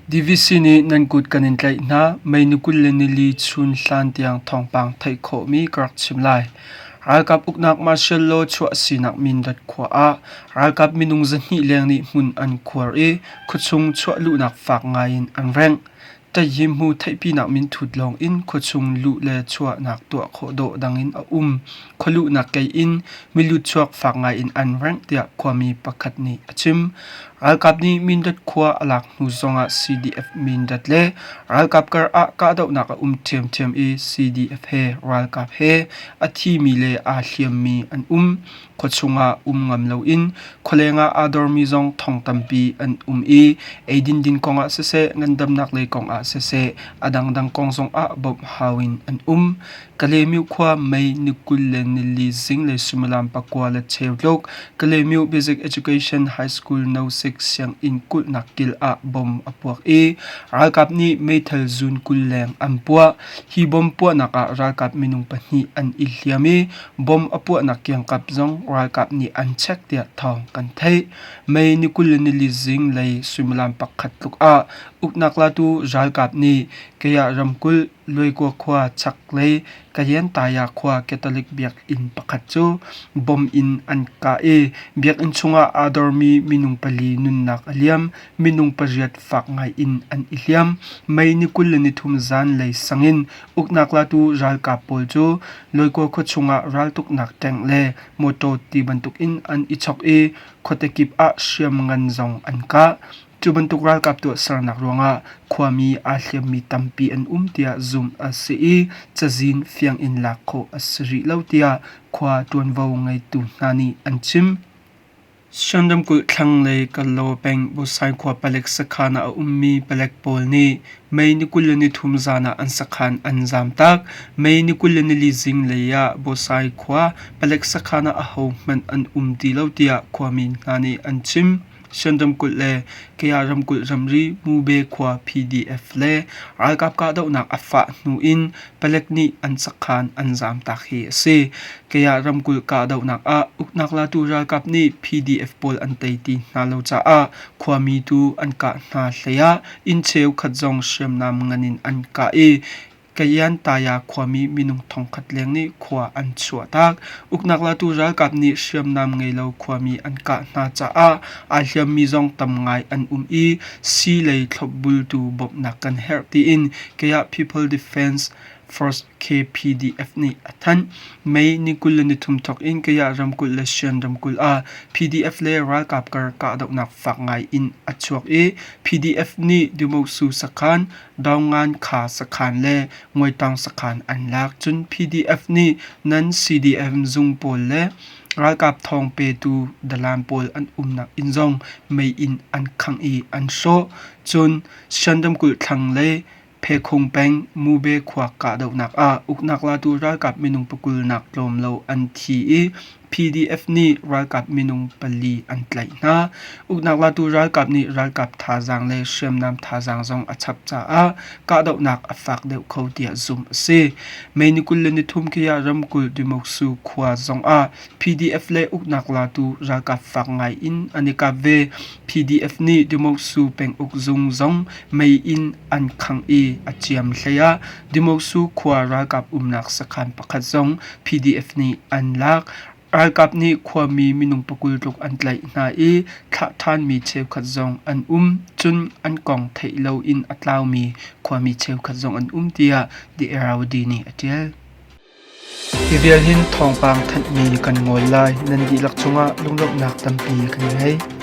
DVC nih nan kut kan in tlaih hna. Mei ni 24 chun hlan tiang thawngpang theih khawhmi ka rak chim lai. Ralkap uknak martial law chuah sinak Mindat khua ah ralkap minung 200 leng nih hmun an khuar i khuachung chuah luhnak fak ngai in an rengh. Taihhimhu theihpinak minthut lawng in khuachung luh le chuahnak tuah khawh dawh dang in a um. Khualuhnak kei in milutchuak fak ngai in an rengh tiah khuami pakhat nih a chim. Ralkap nih Mindat khua a lak hnu zongah CDF Mindat le ralkap kar ah kahdohnak a um ṭhiamṭhiam i CDF he ralkap he a thimi le aa hliammi an um. Khuachung ah um ngam loin khualeng ah aa dormi zong thong tampi an um i eidin din kong ah siseh, ngandamnak lei kong ah siseh, a dangdang kong zong ah bawmh hau in an um. Kalaymyo khua May ni 24 zinglei suimilam 9:15 tluk Kalaymyo Basic Education High School No. 6 sianginn kulhnak kil ah bom a puak i ralkap nih meithal zun 20 leng an puah. Hi bom puahnak ah ralkap minung pahnih an i hliam i bom a puahnak kiangkap zong ralkap nih an check tiah thawng kan theih. May ni 24 zinglei suimilam pakhat tluk ah uknak latu ralkap nih Kayah ramkulh Luaikua khua chaklei Kayentaya khua Catholic biakinn pakhat cu bomb in an kah i biakinn chungah aa dormi minung pali nunnak a liam. Minung pariat fak ngai in an i hliam. May ni 23 zanlei sangin uknak latu ralkap pawl cu Luaikua khua chungah raltuknak tank le mawṭaw ti bantukin an i chok i khuate kip ah hriamngan zong an kah. Cu bantuk ralkap tuahsernak ruangah khuami aa hliammi tampi an um tiah zumh a si i cazin fiang in lak khawh a si rih lo tiah khua ṭuanvo ngeitu hna nih an chim. Shan ramkulh thlanglei Kalaw peng Bosai khua palek sakhan ah a ummi palek pawl nih May ni 23 zan ah an sakhan an zamtak. May ni 24 zinglei ah Bosai khua palek sakhan ah ahohmanh an um ti lo tiah khuami hna nih an chim. Shan ramkulh le Kaya ramkulh ramri Mube khua PDF le ralkap kahdohnak a fah hnu in palek nih an sakhan an zamtak hi a si. Kaya ramkulh kahdohnak ah uknak latu ralkap nih PDF pawl an tei ti hna lo caah khuami tu an kah hna hlei ah inn cheukhat zong hriamnam ngan in an kah i Kayantaya khuami minung thongkhat leng nih khua an chuahtak. Uknak latu ralkap nih hriamnam ngei lo khuami an kah hna caah aa hliammi zong tam ngai an um i sii lei thlopbultu bawmhnak kan herh tiin Kayah People Defense Force KPDF nih a thanh. May ni 23 thawk in Kayah ramkulh le Shan ramkulh ah PDF le ralkap kar kahdohnak fak ngai in a chuak i PDF nih Dumoksu sakhan Daungan kha sakhan le Ngawitaung sakhan an lak. Cun PDF nih nan CDM zung pawl le ralkap thawng petu dalan pawl an umnak inn zong mei in an khangh i an hrawh. Cun Shan ramkulh thlanglei Phekhung peng Mube khua kahdohnak ah uknak latu ralkap minung pakulnak tlawm lo an thi i PDF nih ralkap minung pali an tlaih hna. Uknak latu ralkap nih ralkap thazaang le hriamnam thazaang zong a chap caah kahdohnak a fak deuh kho tiah zumh a si. May ni 23 khi ah ramkulh Dimoksu khua zong ah PDF le uknak latu ralkap fak ngai in an i kap ve. PDF nih Dimoksu penguk zung zong mei in an khangh i a ciam hlei ah Dimoksu khua ralkap umnak sakhan pakhat zong PDF nih an lak. Ralkap nih khuami minung pakul tluk an tlaih hna i thlah ṭhanmi cheukhat zong an um. Cun an kong theih loin a tlaumi khuami cheukhat zong an um tiah The Irrawaddy nih a ṭial. Hi vial hin thawngpang thanhmi kan ngol lai. Nan dihlak cungah lunglawmhnak tampi kan ngei.